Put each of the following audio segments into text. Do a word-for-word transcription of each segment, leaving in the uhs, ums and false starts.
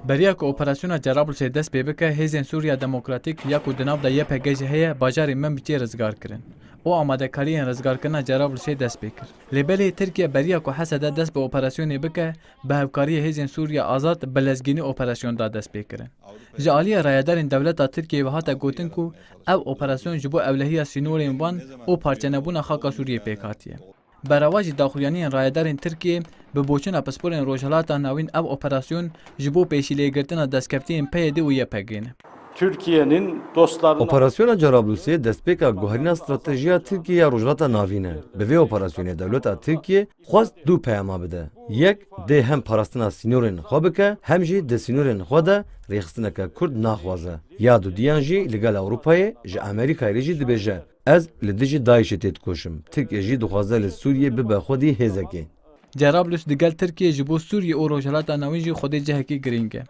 Beriya ku operasyona Cerablusê dest pê bike, hêzên Sûriya Demokratîk ya ku di nav de Y P G jî heye, bajarê Minbicê rizgar kirin û amadekariyên rizgarkirina Cerablusê dest pê kir. Lê belê Tirkiye beriya ku Hesede dest bi operasyonê bike, bi hevkariyê hêzên Sûriya Azad bi lezgînî operasyon da dest pê kirin. Ji aliyê rayedarên dewleta Tirkiyeyê ve hate gotin ku ev operasyon ji bo ewlehiya sînorên wan û parçenebûna xaka Sûriyê pêk hatiye. Berewa jî daxuyaniyên rayedarên Tirkiyê bi boçûna pisporên Rojhilata Navîn ev operasyon ji bo pêşîlêgirtina destkeftiyên P Y D û Y P G ne. Türkiye'nin dostlarına Operasyona Cerablusê destpêka guherîna stratejiya Tirkiye ya Rojhilata Navîn e. Bi vê operasyonê dewleta Tirkiye xwest du peyama bide. Yek, dê hem parastina sînorên xwe bike, hem jî di sînorên xwe de rêxistineke Kurd naxwaze. Ya dudiyan jî li gel Ewropayê, ji Amerîkayê re jî dibêje, ez li dijî DAIŞê têdikoşim. Tirkiye jî dixwaze li Sûriyê bibe xwedî hêzekê. Cerablus digel Tirkiyê ji bo Sûriyê û Rojhilata Navîn jî xwedê cihekî girîng e.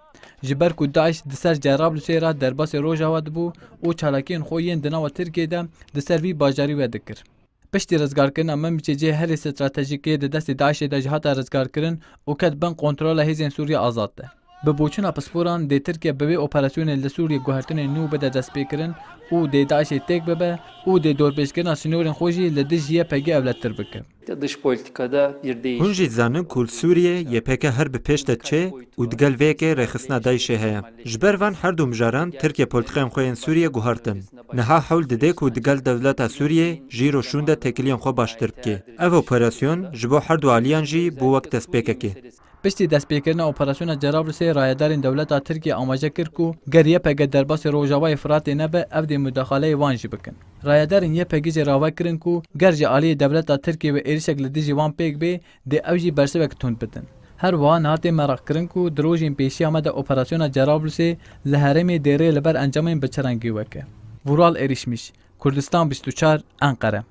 Ji ber ku DAIŞ di ser Cerablusê re derbasê Rojava dibû û çalakiyên xwe yên di nava Tirkiyê de di ser vî bajarî vedikir. Piştî rizgarkirina Minbicê cihê herî stratejîk yê di destê DAIŞê de jî hate rizgarkirin û ket bin kontrola hêzên Sûriya Azad de. Bi boçûna pisporan dê Tirkiye bi vê operasyonê li Sûriyê guhertinên nû bide destpêkirin û dê DAIŞê têk bibe û dê dorpêçkirina sînorên xwe jî li dijî Y P G ewletir bike. Dış politikada bir değiş. Hûn jî dizanin ku li Sûriyê Y P G her bi pêş de diçe û digel vê yekê rêxistina DAIŞê heye. Ji ber van her du mijaran Tirkiye polîtîkayên xwe yên Sûriyê guhertin. Niha hewl dide ku digel dewleta Sûriyê jî ro şûn de têkiliyên xwe baştir bike. Ev operasyon ji bo her du aliyan jî bû wek destpêkekê. Piştî destpêkirina operasyona Cerablusê rayedarên dewleta Tirkiye amaje kir ku ger Y P G derbasê Rojavayê Firatê nebe, ev dê mudaxaleyê wan jî bikin. Rayedarên Y P G jî rave kirin ku ger ji aliyê dewleta Tirkiye ve êrişek li dijî wan pêk bê, dê ew jî bersivek tund bidin. Her wiha niha tê meraqkirin ku di rojên pêşiya me de operasyona Cerablusê li herêmê dê rê li ber encamên bi çi rengî weke. Vural Erişmiş, Kurdistan bîst û çar, Enqere.